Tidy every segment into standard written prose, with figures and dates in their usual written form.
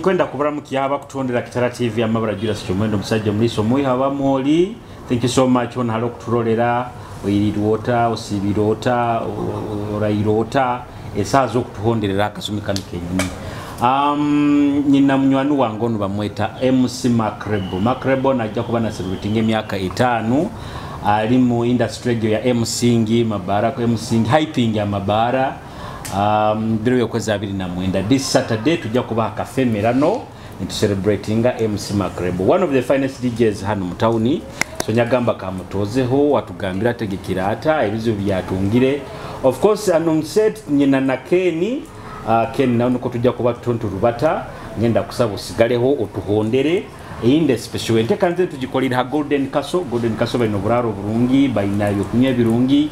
Kwenda kuburamukia abakutondera Kitara TV, amabara Julius Kyomwendo, omusajja omuliisa omwiha abamwoli. Thank you so much ona hali okuturolera, oyirirwe ota, osiibire ota, orayire ota, esaaha z'okutuhonderera akasumi kanu kenyini. Nyina munywani wange onu bamweta MC Macrebo. Macrebo najja kuba na celebrating emyaka 5 ali mu industry egyo ya MCing mabara, MCing, hyping amabara. Biro by'okwezi 29, this Saturday, tujja kuba Cafe Mirano nitucelebratinga MC Macrebo, one of the finest DJs hano mu tawuni. So nyagamba kamutozeho watugambira ategekera ata ebizibu byatungire. Of course ano set nyina na Ken. Ken nawe nuko tujja kuba tunturubata, ngenda kusaba osigaleho otuhondere eyinde special enteeka nze tugikolera ha Golden Castle. Golden Castle balina oburaaro burungi, balina ebyokunywa ebirungi,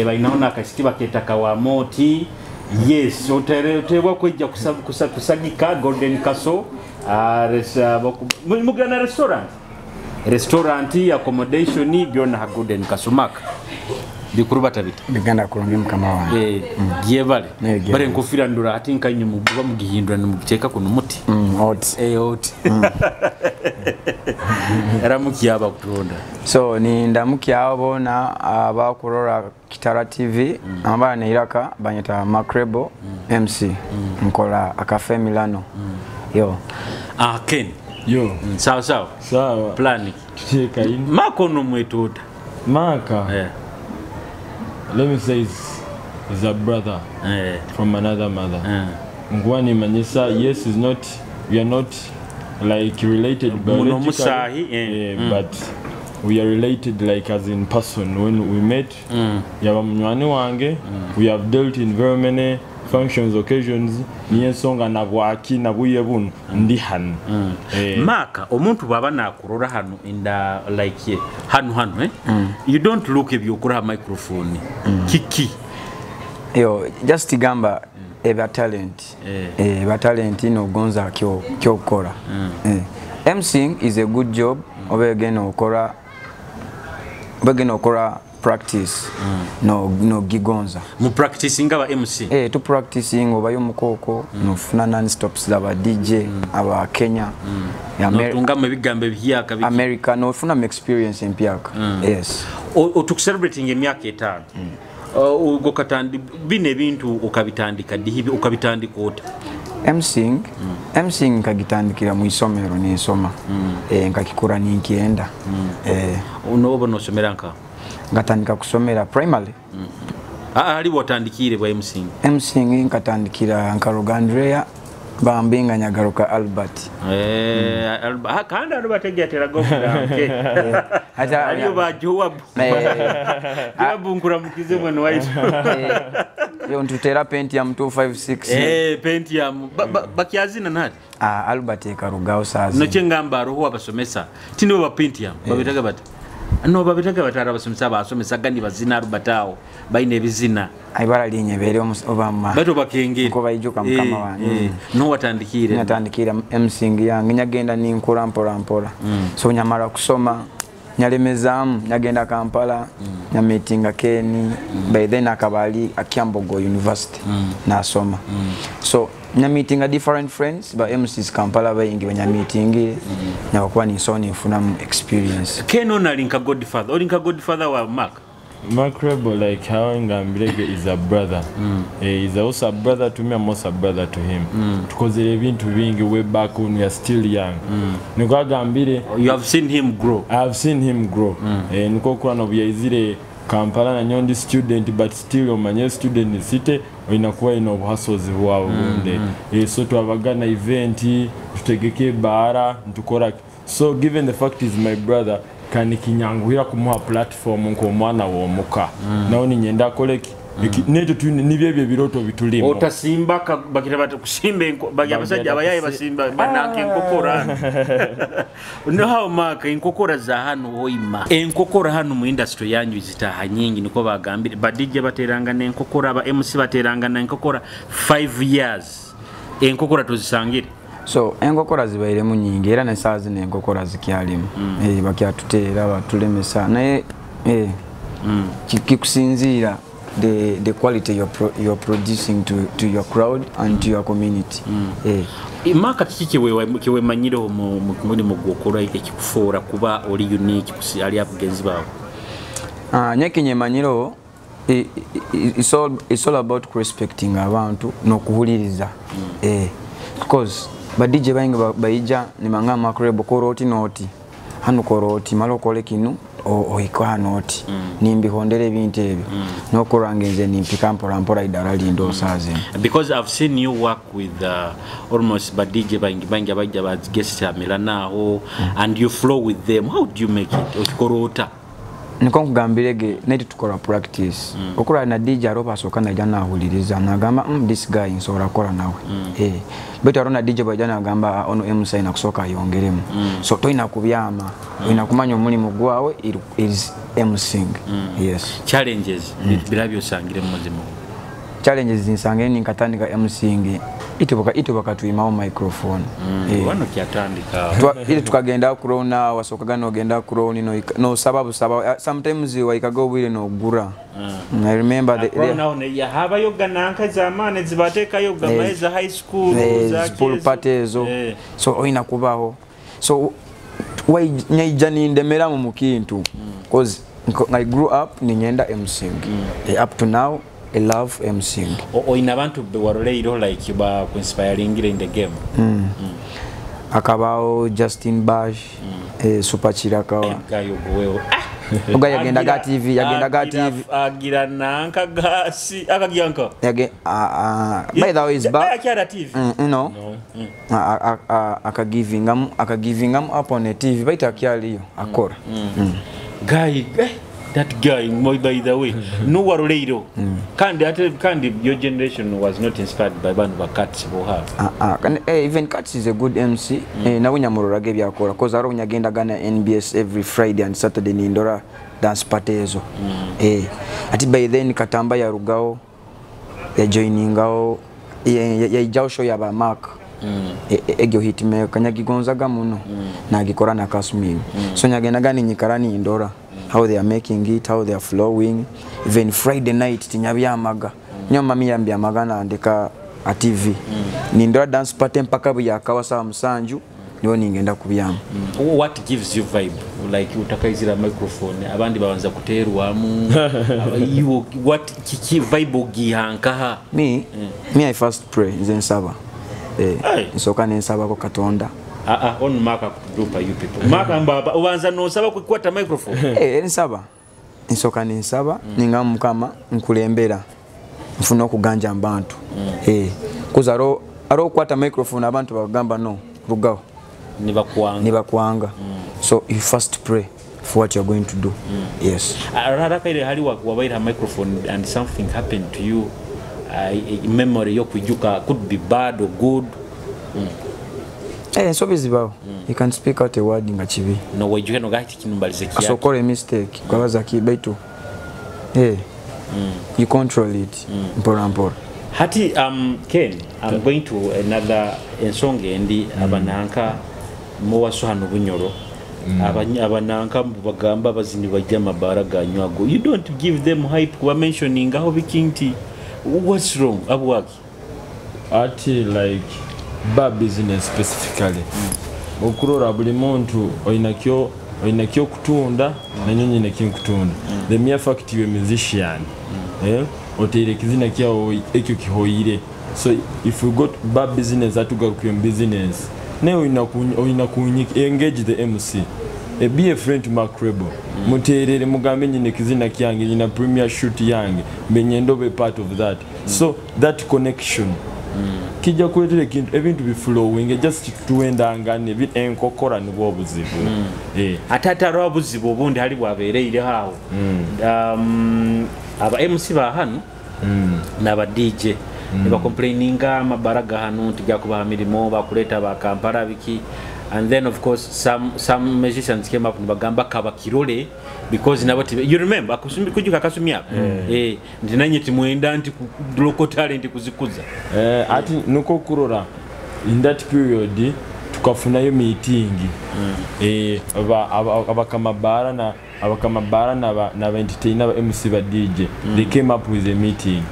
balinaho nakasiki baketa kawamoti. Yes, oterebwa kwejja kusagika Golden Castle. Mugira na restaurant, accommodation byona ha Golden Castle. Mark, bikurubata bita? Biganda kurungi, mukama wange. Gyebale. Gyebale. Bare nkofira ndura ati nkanyu muguba mugihindura nimugiteeka kuno muti. Oti. Oti. Eramukia abakutonda. So ni ndamukya abo bona abakurora Kitara TV. Amabara neiraka banyeta Macrebo MC. Nkola Akafe Milano. Yo. Ah, Ken. Yo. Sawa sawa. Sawa. Plani. Tucheka ini. Mako no mwetuta. Maka. Let me say is a brother from another mother. Ngwani manyisa, yes, is not, we are not like related Muno biologically, musahi, eh. But we are related like as in person. When we met, yaba munywani wange, we have dealt in very many functions, occasions, niyo ensonga nabwaki nabuye buno ndi hano. Maka, omuntu bw'aba nakurora hano in the like hano hano, eh? You don't look ebyokura microphone. Kiki. Yo, just gamba eba talent. Eba talent nogonza kyo kyokora. MCing is a good job. Obegena okora, obegena okora practice. No no gigonza. Mu practicing aba MC. Tu practicing obayo mukoko, nofuna non stops aba DJ aba Kenya. Ya Notungamu ebigambo ebihyaka biki. America, nofuna experience empyaka. Yes. Otukucelebrating emyaka 5. Ubwo katandi bino ebintu okabitandika dihibi, okabitandika ota? MCing, MCing nkagitandikira mu isomero nisoma. Nkakikura ninkienda. Uno nosomera nka? Ngatandika kusomera primary. Ah, ali watandikire bwa MCing? MCing nkatandikira nkaruga Andrea bambinga nyagaruka Albert. Kandi Albert egatera gomuranke. Ata aliyo ba Joab. Joab nkuramukize mwene waitu. Yo ntutera Pentium 256. Pentium bakyazina nati? Ah, Albert ekarugaho sazi. Nokye ngamba aroho abasomesa. Tinibo ba Pentium babitaga bati. No babitaga batara abasomesa basomesa gandi bazina Albert awo bayina ebizina. Ibara linyebere obama. Bato bakengere. Ko bayijuka mukama wange. No watandikire. Natandikira MCing yange nyagenda ninkura mpora mpora. So nyamara kusoma nyalemezaamu nyagenda Kampala, nyameetinga Ken. By then akaba ali Kyambogo University nasoma. So nyameetinga different friends ba MCs Kampala bayingi banyameetingire, nyabakuba ninsobola ninfunamu experience. Ken ono ali nka godfather. Oli nka godfather wa Mark? Mark Rebel, like how Ngambirege is a brother. He's also a brother to me, I'm also a brother to him. Tukozere ebintu bingi way back when we are still young. Niko agambire. You have seen him grow. I have seen him grow. Niko kurana obuyaizire Kampala na nyondi student, but still omanye student city olina kuba ina obuhasozi bwawe bunde. So twabagana event tutegeke baara ntukora. So given the fact is my brother, kandi kinyanguhira kumuha platform nk'omwana w'omuka. Nawe ninyenda akoleki nekyo nibyo ebyo ebirooto bitulimu. Otasimba bakira bati kusimba bagi abasajja abayaye basimba bananka enkokora. No how Mark, enkokora za hano hoima, enkokora hano mu industry yanyu zitaha nyingi, niko bagambire ba DJ bateranga n'enkokora, ba MC bateranga n'enkokora 5 years, enkokora tuzisangire. So enkokora zibairemu nyingi era nesaawa zino enkokora zikyalimu. Bakyatuteera batulemesa naye kikusinziira. the quality you're producing to your crowd and to your community. Maka kiki kiwemanyireho mu mulimu gwokora ekikufuura kuba oli unique kusi ali abagenzi bawe? Nyekinyemanyiro, it's all about respecting abantu nokuhuliriza. Because ba DJ baingi baija nimanga makrebo koroti noti hano koroti malo kole kinu oiko hano oti nimbihondera ebintu ebyo nokoranga nze nimpika mpora mpora idara lindo saze. Because I've seen you work with almost ba DJ baingi baingi abaija ba guest amelanaho and you flow with them. How do you make it okikorota? Niko nkugambirege neti tukora practice. Okura na DJ aroba soka na jana ahuliriza nagamba this guy nsobola kola nawe. Betu arona DJ bajana nagamba ono MC na kusoka yongeremu. So toina kubyama, oina kumanya omulimu gwawe is MCing. Yes. Challenges birabyo sangire mu muzimu. Challenges nsangire ninkatandika MCing ituboka tuimawo microphone. Wano kyatandika. Ile tukagenda corona wasokaga no genda corona no sababu sometimes waikaga obwire no gura. I remember the corona one ya haba yoga nanka zamane zibateka yoga maeza high school za pool party ezo. So oina kubaho. So why nyaija nindemera mu kintu cause I grew up ninyenda MCing. Up to now I love MCing. Oina abantu bewaroleiro like ba inspiring in the game. Akabao Justin Bash, Super Chirakawa. Gayo gwewe. Oga yagenda ga TV, yagenda ga TV. Agira nanka gasi, akagiyanka. Yage by the way is back. Akyara TV. No. Akagiving up on a TV baita akyaliyo akora. Guy that guy, by the way, no waroleiro. Kandi your generation was not inspired by bantu ba Cats boha. Even Cats is a good MC. Nawe nyamurorage byakora cause aro nyagenda gana NBS every Friday and Saturday ni ndora dance party ezo. Ati by then Katamba yarugao ya joiningao ya ijao show ya ba Mark. Egyo hitmaker kanyagigonzaga muno nagikora na Kasmir. So nyagenda gani nyikarani indora. How they are making it, how they are flowing. Even Friday night tinyabyamaga. Nyoma miyambyamaga nandeka a TV. Nindora dance party mpaka buyakawa saa musanju niwo ningenda kubyama. What gives you vibe? Like utakaizira microphone abandi babanza kuterwamu. You what kiki vibe ogihankaha? Me I first pray nze nsaba. Nsoka nensaba ko Katonda. On maka kudupa you people. Maka mbaba ubanza no saba kukwata microphone. Nsaba. Nsoka nensaba ninga mukama nkulembera. Nfuna okuganja abantu. Kuza aro kwata microphone abantu bagamba no rugaho. Nibakwanga. So you first pray for what you're going to do. Yes. Ararakaire hali wabaira microphone and something happened to you. Memory yokujuka could be bad or good. So busy bao. You can speak out a word nga chibi. No wejuke no gati kinumbalize kiya. So call a mistake. Kwabaza ki baitu. You control it. Mpora mpora. Hati Ken, I'm going to another ensonga endi abananka muwaso hano Bunyoro. Abananka bagamba bazini bajja mabara ganywago. You don't give them hype kuba mentioning aho bikinti. What's wrong? Abwaki. Ati like bar business specifically. Okurora buli muntu oinakyo kutunda na nyonyi nakyo kutunda. The mere fact you a musician. Oteire kizina kyawo ekyo kihoyire. So if you got bar business atugaruka business. Ne oina kunyika engage the MC. Be a friend to Mark Rebo. Muterere mugambe nyine kizina kyange nyina premier shoot yange mbenyendo be part of that. So that connection kijja kuletera ekintu ebintu biflowing just tuwendangane enkokora nibwo obuzibu. Ate ate obuzibu obundi hali bwabeereire awo. Aba MC ba hano n'aba DJ nibakomplaininga amabara hano nti gakubaha mirimo bakuleta ba Kampala biki. And then of course some musicians came up nibagamba kabakirole because nabo you remember kujuka kasumi ako nti nanye timwenda nti local talent kuzikuza ati nuko kurora in that period tukafunayo meeting abakamabara na Abakamabara naba entertainer, ba MC, ba DJ, they came up with a meeting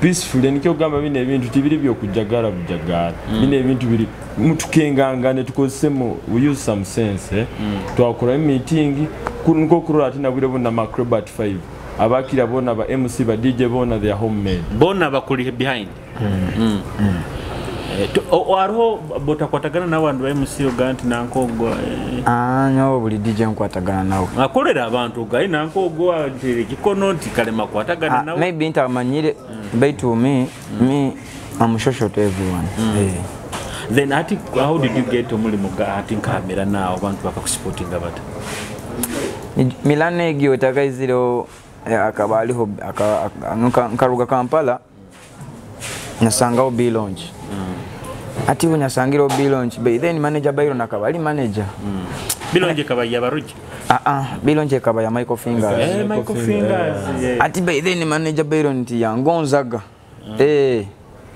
peacefully. Nikyo gamba bino ebintu tibiri byokujagala bujagala. Bino ebintu biri mutukengangane, tukozesemu, we use some sense, eh? Twakora meeting nko kurora ati nabwire bona Macrobat 5 abakira bona ba MC, ba DJ bona, they are homemade. Bona bakuli behind. Hariho botakwatagana n'abantu ba MC oga nti nankogwa? Ah, nyowe buli DJ nkwatagana nawe. Akolera abantu ogaye nankogwa ntere ekikono nti kalema kwatagana Ah, nawe. Maybe ntamanyire, baitu me I'm social to everyone. Eh. Then ati how did you get omulimu ga ati nkamera naawe abantu bakakusupportinga bata? Milano egyo etakaiziro akaba aliho nkaruga Kampala nasangawo B-Launch. Ati we nasangira B-Launch, by then manager Byron akaba ali manager. Bilonje kabaya baruji? Ah ah, B-Launch ekaba ya Michael Fingers. Eh, Michael Fingers, yeah. Ati by then manager Byron nti yangonzaga. Eh,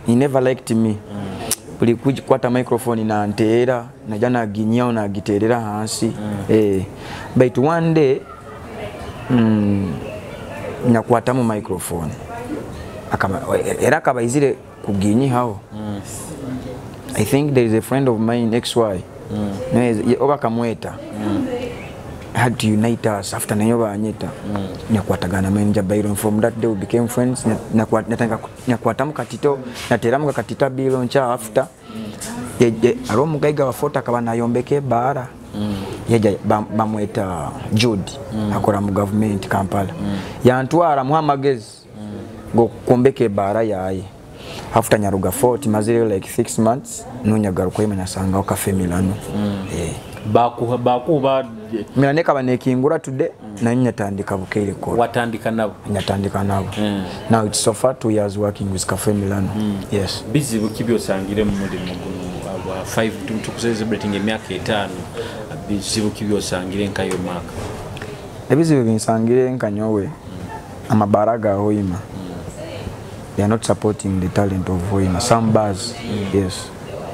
he never liked me. Buli kukwata microphone nanteera, najja naginyawo nagiteerera hansi. Eh, but one day nakwatamu microphone. Akaba, era akaba izire kuginyihawo. I think there is a friend of mine XY. Oba kamweta. Had to unite us after nayo banyeta. Nyakwatagana manager Byron, from that day we became friends. Nyakwatamu katito, nateramu katito Byron cha after. Aro mugaiga wa fota akaba nayombeka ebbaara. Yeja bamweta Jude, akora mu government Kampala. Yantwara muha amagezi gokumbeka ebbaara yaye. After nyaruga fort mazireyo like 6 months nunyagaruka ima nasangaho Cafe Milano. Eh. Bakuha bakuba. Milano ekaba nekingura today nayo nyatandika bukeire kola. Watandika nabo? Nyatandika nabo. Now it's so far 2 years working with Cafe Milano. Yes. Bizibu ki byosangire mu mulimu guno gwa 5 tukucelebrating emyaka 5, bizibu ki byosangire nkayo mwaka? Ebizibu binsangire nkanyowe amabara ga Hoima. They are not supporting the talent of Hoima. Some bars, yes.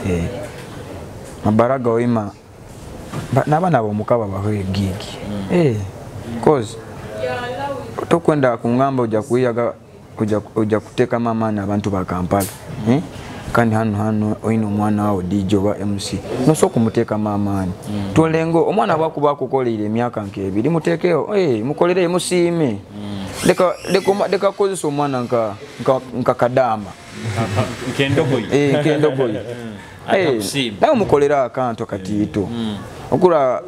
Eh. Mabara ga Hoima n'abaana b'omukaba baho gig. Eh, cause tokwenda kungamba ojja kuyiyaga ojja kuteekamu amaanyi abantu ba Kampala. Eh? Kandi hano hano oyina omwana wawe DJ oba MC. Nosobola okumuteekamu amaanyi. Tolengo omwana bwakuba akukoleire emyaka nk'ebiri muteekeyo, eh, mukolere musiime. Leka leka leka kozesa omwana nka kadaama. Nkendogoyi. Eh, nkendogoyi. Eh, Atakusiima. nawe mukolera akantu akatiito. Okula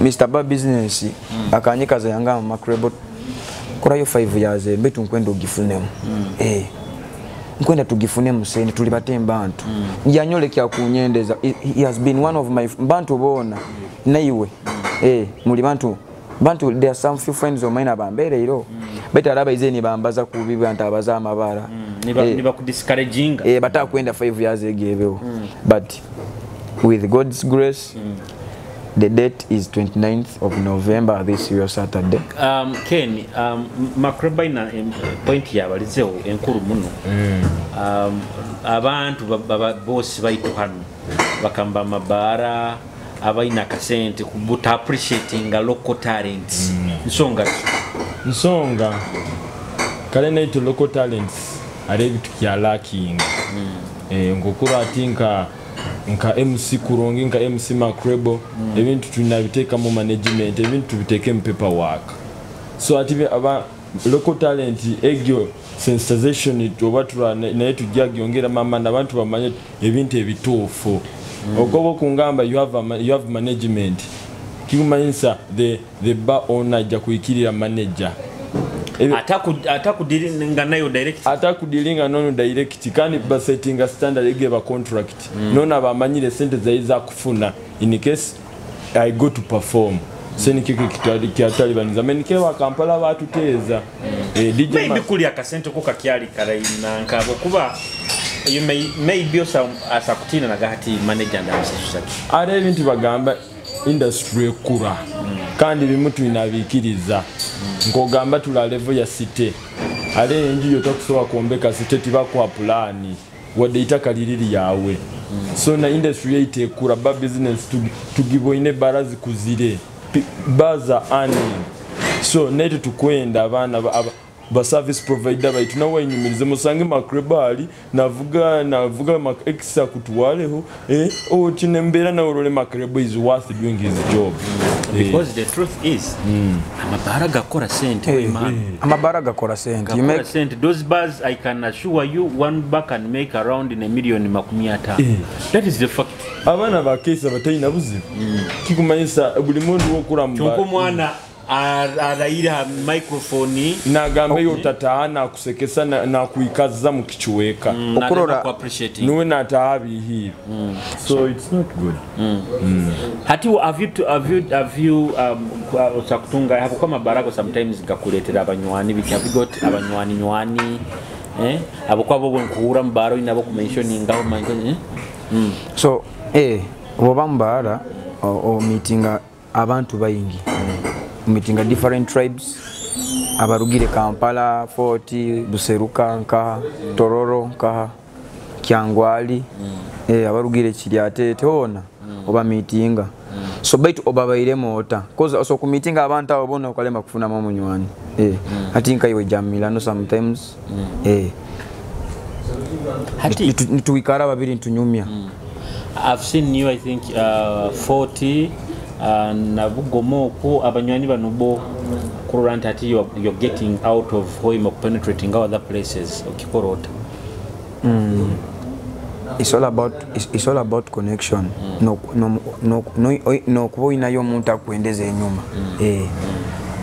Mr. Bar Business akanyikaza yangamba Macrebo korayo 5 years mbetu nkwenda ogifunemu. Eh. Nkwenda tugifunemu sente tuli bate mbantu. Yanyole kya kunyendeza. He has been one of my bantu bona naiwe. Eh, muli bantu bantu, there are some few friends of mine abambere iro. Beta araba ize ni bambaza kubiba ntabaza amabara. Eh, Niba kudiscouraginga. Eh, bataka kwenda 5 years egebeho. But with God's grace, the date is 29th of November this year, Saturday. Ken, Macreba ina point yabalizeho enkuru muno. Abantu bosi baitu hano bakamba amabara abaina akasente kubuta appreciating local talents. Nsonga ki? Nsonga kale naito local talents ari ebintu kya lacking. Eh, ngokura ati nka MC Kurongi, nka MC Macrebo, ebintu tunabiteeka mu management, ebintu tubiteeke mu paperwork. So ati aba local talent egyo sensitization oba naye tujja gyongera mama n'abantu bamanye ebintu ebituufu. Ogoba okungamba you have management kikumanyisa the bar owner ajja kuyikirira manager. Atakudealinga nayo direct. Atakudealinga nono direct, kandi basettinga standard egeba contract. Nona bamanyire sente zaiza kufuna in case I go to perform. Seni kiki kitali kyatalibaniza menikewa Kampala batuteeza. Eh, DJ Maybe kuli akasente ko kakyali kalaina nkabo kuba you maybe osa asakutina na gahati manager ndamusasusaki. Are ebintu bagamba industry ekura. Kandi bimu tulinabiikiriza. Nkogamba tula level ya city. Ale enju yo tokusobola kwombeka city tibakuwa pulaani wadde itaka liri lyawe. So na industry yaitu ekura, ba business tugiboine bara zikuzire. Bars are earning. So naitwe tukwenda abaana ba service provider baitu nawe wainyumirize musange Makrebo navuga navuga Mac X akutwaleho, oti nembeera nawe orole Makrebo is worth doing his job. Because the truth is, amabara gakora sente. Man. Amabara gakora sente. You Gakora make sente. Those bars, I can assure you, one bar can make around in a million 50. That is the fact. Abaana bakesa batalina buzibu kikumanyisa buli muntu wokura mu Kyonka omwana arayira microphone. Nagamba yo tataha nakusekesa nakuikaza mu kichweka. Okurora- Appreciating. Niwe nataha bihire, so it's not good. Hati have you osakutunga hakuko amabarago sometimes gakuletera abanywani biki? Have you got abanywani nywani, eh, abo kwabo bwe nkuhura mu baro nabo kumentioningaho, eh? So bwoba mubaara omitinga abantu baingi, omitinga different tribes abarugire Kampala, Fort, Buseruka, nkaha Tororo, nkaha Kyangwali, abarugire Kiryatete hoona oba mitinga. So baitu obabairemu ota koza so kumitinga abantu abo bona okalema kufunamu omunywani. Ati nkaiwe jamilano sometimes, Hati nituikara babiri nitunyumya. I've seen you, I think, 40 na Bugoma okwo abanywani bano bo kurora nti ati you're getting out of Hoima, penetrating other places, okikora ota? It's all about connection. No kuba olinayo omuntu akwendeza enyuma.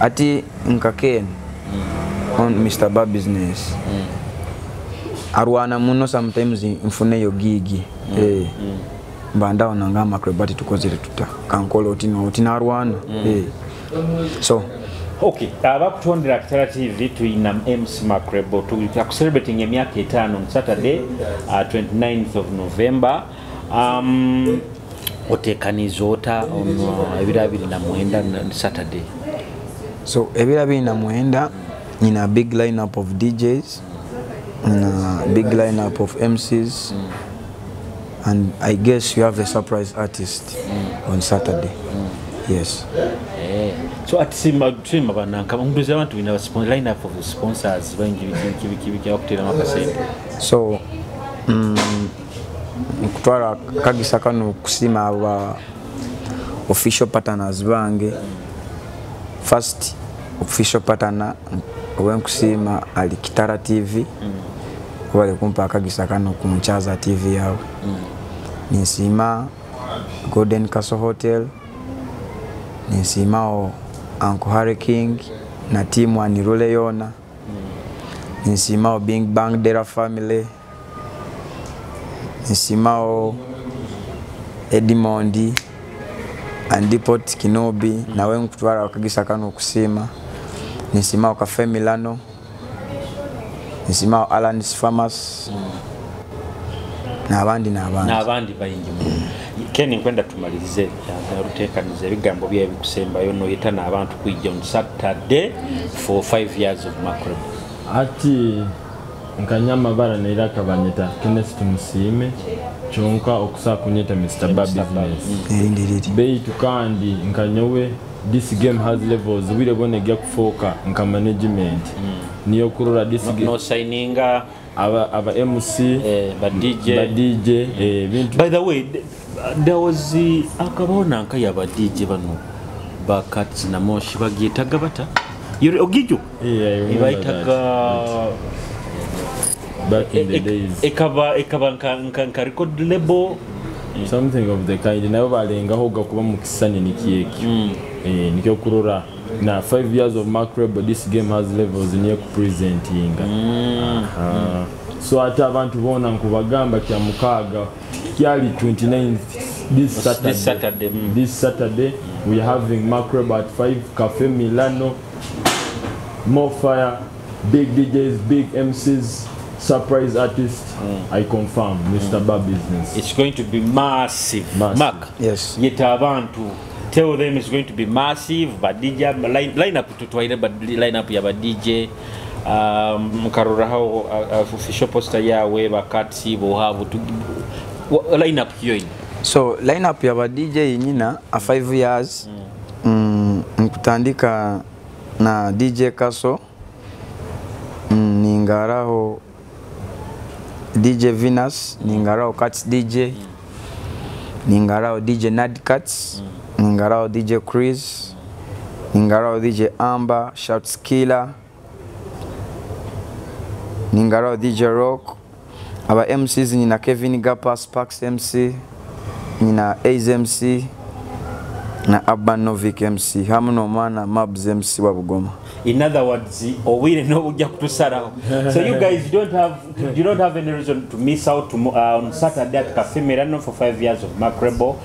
Ati nka Ken on Mr Bar Business arwana muno, sometimes nfuneyo gig, mba ndawona nga Macrobati tukozere tuta kankola oti oti narwana. So Okay, abakutondera Kitara TV, tuyina MC Macrebo celebrating emyaka 5 on Saturday, 29th of November. Otekaniza ota on ebiro 29 Saturday? So ebiro 29 nina big lineup of DJs, nina big lineup of MCs, and I guess you have a surprise artist on Saturday. Yes. Eh, so ati sima sima bananka nduzi abantu bina lineup of sponsors bangi, biki biki biki abakuteramu akasente. So nkutwala kagisa kano kusima aba official partners bange. First official partner owenkusiima ali Kitara TV, bali kumpa akagisa kano kunchaza TV yawe. Ninsiima Golden Castle Hotel, ninsiimao Uncle Harry King na timu anirule yona, ninsiimao Big Bang Dera Family, ninsiimao Edimondi Andipot Kinobi, nawe nkutwala akagisa kano okusiima. Ninsiimao Cafe Milano, ninsiimao Alan's Farmers, n'abandi n'abandi. N'abandi bayingi muno. Ken, nkwenda tumalirize ruteekaniza ebigambo bye ebikusembayo noyeta n'abantu kwijja on Saturday for 5 years of Macrebo. Ati nkanyamabara naira akabanyeta Kenneth Tumusiime, kyonka okusaa kunyeta Mr Bar Mr. Bar. Business. Erindi riri. Beitu kandi nkanyowe this game has levels, bwire bwona ejja kufuuka nka management niyo kurora this game. No signinga. Aba MC, ba DJ. Ba DJ, bintu. By the way, there was akabona nka yaba DJ bano ba Kats na Moshi bagiyitaga bata ogijo. Yeah, I remember Bayitaga that. Back in the days. Ekaba nka record label. Something of the kind, nabo balengaho gakuba mu kisani nikyekyo. Nikyo kurora na 5 years of Macrebo, this game has levels, niyo kupresentinga. Aha. So ate abantu bona nkubagamba kya mukaaga kyali 29th, this Saturday. This Saturday. This Saturday we are having Macrebo at 5, Cafe Milano. More fire, big DJs, big MCs, surprise artists. I confirm, Mr Bar Business. It's going to be massive. Massive. Mark. Yes. Yeta abantu, tell them it's going to be massive. Ba DJ line up, tutwaire ba line up ya ba DJ, mukaroraho official poster yawe bakatsi bohavu line up hiyo ino. So lineup yaba DJ nyina a 5 years, nkutandika. Na DJ Kaso, ningaraho DJ Venus, ningaraho Cats DJ, ningaraho DJ Nad Cats, ningaraho DJ Chris, ningaraho DJ Amber, Shouts Killer, ningaraho DJ Rock. Aba MCs nina Kevin Gapa, Sparks MC, nina Ace MC na Urban Novic MC hamu n'omwana Mabs MC wa Bugoma. In other words, obwire n'obujja kutusalaho. So you guys you don't have any reason to miss out on Saturday at Cafe Mirano for 5 years of Macrebo.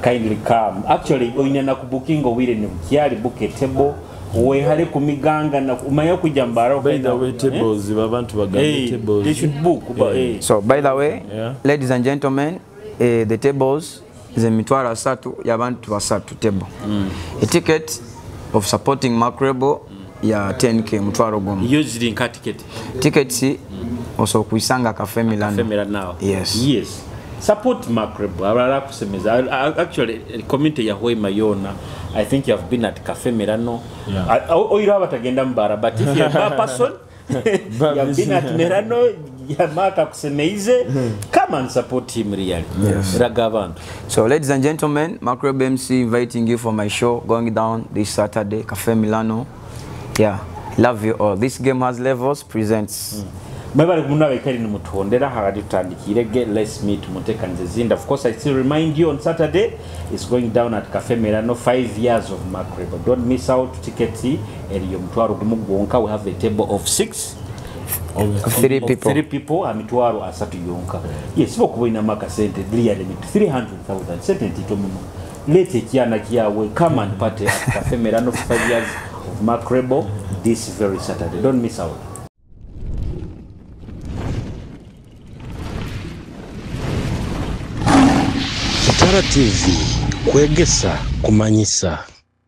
Kindly come. Actually, oyina na kubukinga obwire ni bukyali, book a table. Wehale ku miganga na umanye kujja mbara. By the way, tables, abantu bagambe tables. They should book. But, So by the way, ladies and gentlemen, the tables ze mitwaro asatu y'abantu basatu table. A ticket of supporting Macrebo ya 10K mutwaro gumu. Usually nka ticket. Tickets osobola kuyisanga Cafe Milano. Cafe Milano. Yes. Yes. Support Macrebo. Abalala kusemeza. Actually, community ya Hoima yona. I think you have been at Cafe Milano. Yeah. Oiro abatagenda mbara, but if you're a bar person, you have been at Milano, yamaka kusemeize, come and support him really. Yes. Ragavantu. So ladies and gentlemen, Macrebo MC inviting you for my show going down this Saturday, Cafe Milano. Yeah, love you all. This game has levels presents. Mwebale kumuna bekali ni mutondera hagati tutandikire get let's meet mutekanze zinda. Of course, I still remind you on Saturday it's going down at Cafe Milano, 5 years of Macrebo. Don't miss out. Tickets eriyo mutwaro gumu gwonka. We have a table of 6 of 3 people. 3 people amitwaro asatu yonka. Yes, bokuboina maka sente really 300,000 sente ntito muno. Lete kiana kiawe, come and party at Cafe Milano for 5 years of Macrebo this very Saturday. Don't miss out. Kitara TV kwegesa kumanyisa.